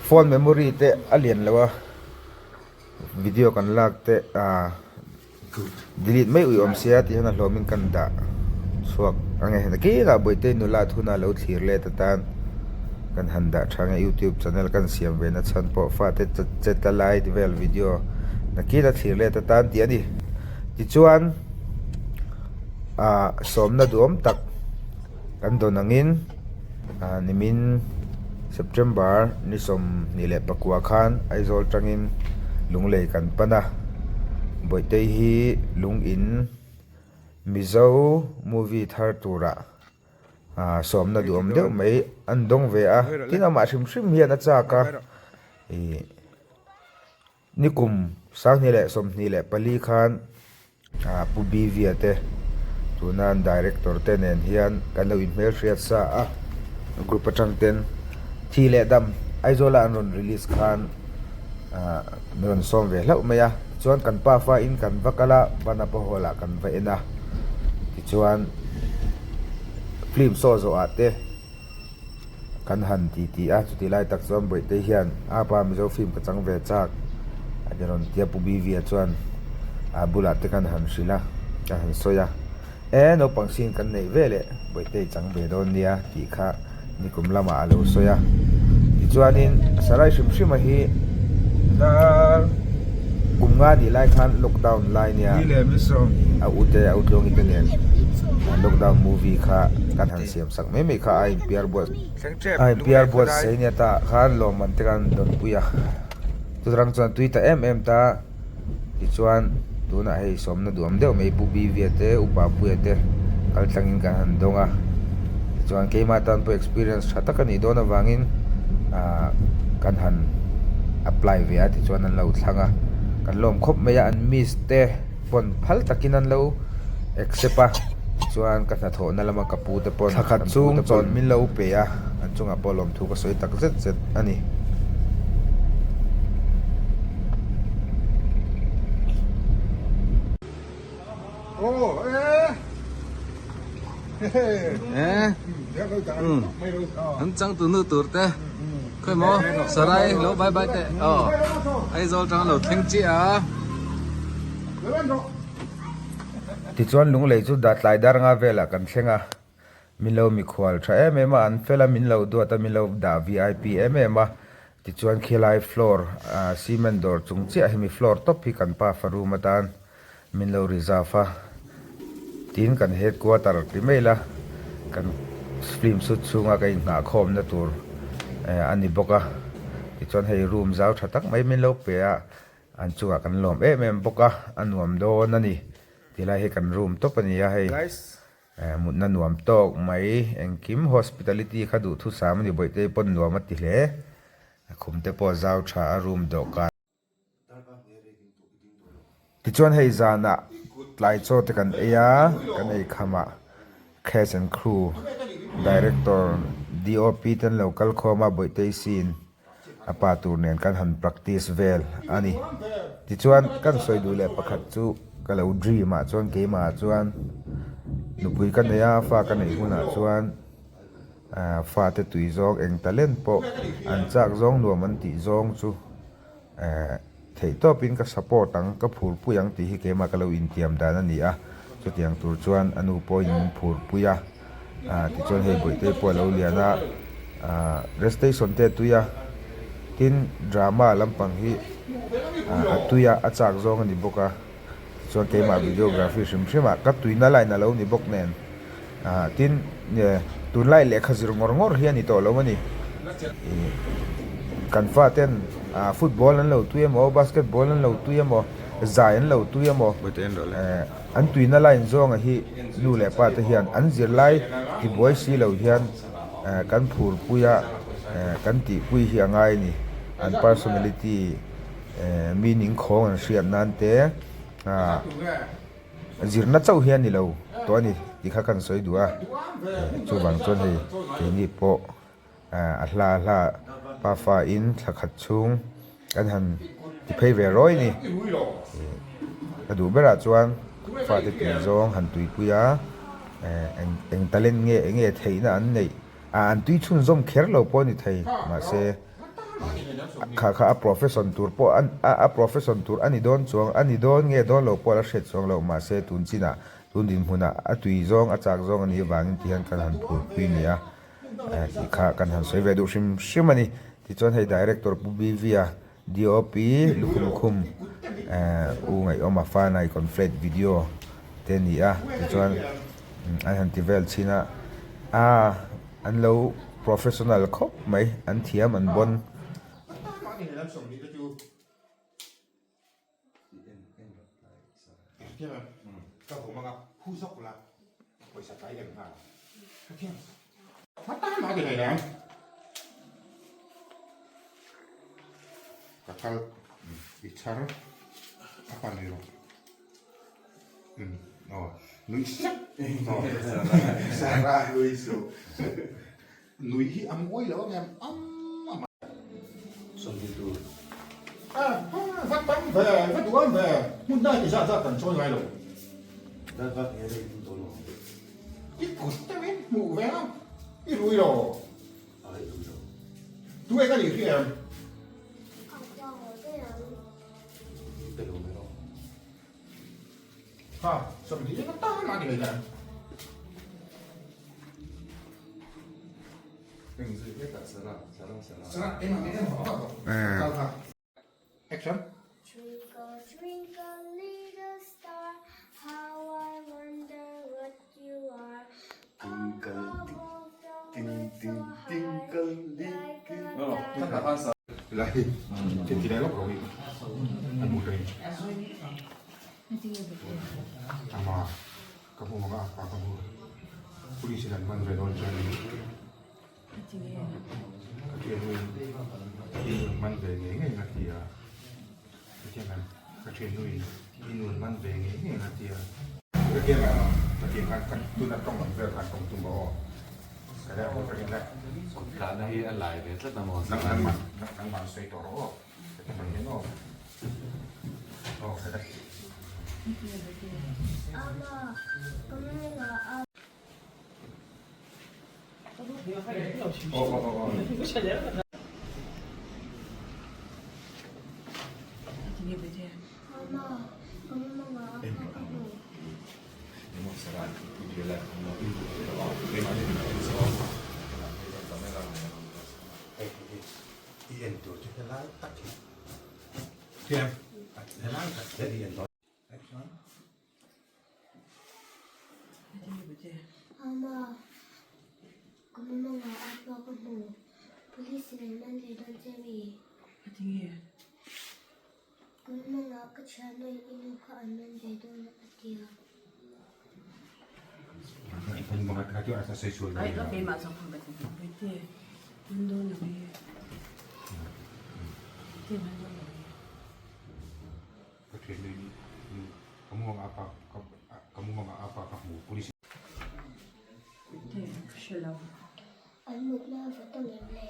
Phone memory te a lian lo a video kan lak te ah delete mai ui awm sia tih hian a hlawmin kan dah chhuak ang e nakinah Bawihte nula thuna lo thlir let atan kan han dah tha ang e youtube channel kan siam ve na chhan pawh fate che tla lai vel video nakina thlir let atan tih a ni tichuan ah sawmna duhawm tak kan dawn angin. Nimin September ni 29 khan Aizawl tangin Lunglei kan pan a, Bawihtei hi lungin Mizo movie thar turah sawmna duhawm deuh mai an dawng ve a, tin amah hrim hrim hian a chak a, ih nikum 2024 khan. Pu Bivia te tuna an director te nen hian kan lo inhmelhriat sa a, group atang ten thi leh dam Aizawl a an rawn release khan min rawn sawm ve hlauh mai a, tichuan kan pa fa in kan va kal a, Vanapa hall ah kan va en a, tichuan film saw zawh ah te. Kan han ti ti a, chuti lai tak chuan Bawihte hian a pa Mizo film ka chang ve chak a ti rawn ti a, Pu Bivia chuan a bulah te kan han hrilh a, ka han sawi a, E naupang sin kan neih ve leh Bawihte i chang ve dawn nia tih kha nikum lamah a lo sawi a. Tichuanin Sarai hrim hrima hi kum nga nih lai khan lockdown lai nia a ute a utluangi te nen lockdown movie kha kan han siam sak mai mai kha a inpiar buat a inpiar buatsaih nia tah khan lawmman te kan dawn pui a chutarang chuan tui ta em em ta tichuan tunah hei sawmna duam deuh mai Pu Bivia te Upa Puia te kal tlangin kan han dawng a tichuan keimah tan pawh experience tha tak a nih dawn avangin ah kan han apply ve a tichuan an lo thlang a kan lawm khawp mai a an miss te. pawn phal takin an lo accept a tichuan ka hnathawhna lama ka pu te pawn thlakhat chung chawlh min lo pe a an chungah pawh lawmthu ka sawi tak zet zet a ni. An changtu nu tur te khawi maw sarai lo bye bye teh aw Aizawl tang lo thleng chiah a. Tichuan Lunglei chu Datlai Darnga velah kan thleng a, min lo mikhual tha em em a, an fel a, min lo duat a, min lo dah vip em em a, tichuan khilai floor cement dawr chung chiah hemi floor tawp hi kan pafa room atan Min lo reserve a, tin kan headquarter ti mai la, kan film shoot chhunga ka inhnah khawmna tur a ni bawk a, tichuan hei room zau tha tak mai min lo pe a, an chungah kan lawm em em bawk a, a nuam dawn a ni, tilai hi kan room tawp a ni a hei mutna nuam tawk mai, engkim hospitality kha duhthusam a ni, Bawihtei pawn nuam a ti hle, khum te pawh zau tha a room dawhkan. Tichuan hei zanah tlai chaw te kan ei a, kan ei khamah Cast and Crew Director DOP te an lo kal khawm a, Bawihtei scene a pa tur nen kan han practice vel a ni. Tichuan kan sawi duh leh pakhat chu ka lo dream ah chuan keimah ah chuan nupui ka nei a, fa ka neih hunah chuan fate tui zawng eng talent pawh an chak zawng nuam an tih zawng chu. Eh, theih tawpin ka support ang, ka phurpui ang tih hi keimah ka lo intiam dan a ni a, chutiang tur chuan a nu pawhin min phurpui a, ah tichuan hei Bawihte pawh a lo lian a, ah recitation te a tui a, tin drama lampang hi ah a tui a, a chak zawng a ni bawk a, tichuan keimah videography hrim hrim ah ka tuina line a lo ni bawk nen. Ah tin tunlai lehkha zir ngawr ngawr hi a ni tawh lo a ni. Ih kan faten ah football an lo tui emaw basketball an lo tui emaw Zai an lo tui emaw an tuina line zawnga hi nu leh pa te hian an zirlai tibuai si lo hian kan phurpui a kan tihpui hi a ngai a ni. An personality meaning khawng an hriat nan te zirna chauh hi a ni lo tawh a ni tih kha kan sawi duh a chuvang chuan hei keini pawh A hla hla pafa in thla khat chhung kan han ti phei ve rawi ni. Ka duh berah chuan fate tui zawng han tuipui a, eng talent nge eng nge theihna an neih a an tui chhunzawm kher lo pawh a ni thei mahse kha kha a profession tur pawh a profession tur a ni dawn chuang a ni dawn nge dawn lo pawh a la hriat chuang lo mahse tun chinah tun dinhmunah a tui zawng a chak zawng a nih avangin tihian kan han phurpui a ni a. Tih kha kan han sawi ve duh hrim hrim a ni. Tichuan hei Director Pu BV-a DOP lukhum khum U Ngaihawma Fanai Conflate video te a ni a. Tichuan an han ti vel chhin a, aa an lo professional khawp mai, an thiam an bawn. Twinkle, twinkle, little star, how I wonder what you are. Up above the world so high, like a diamond. Ama, ka mumangah a pa ka hmu. Police in an man ve dawn che mi? Ka mumangah ka thiannu in i nu kha an man ve dawn a ti a. An mutna a va tawng em le?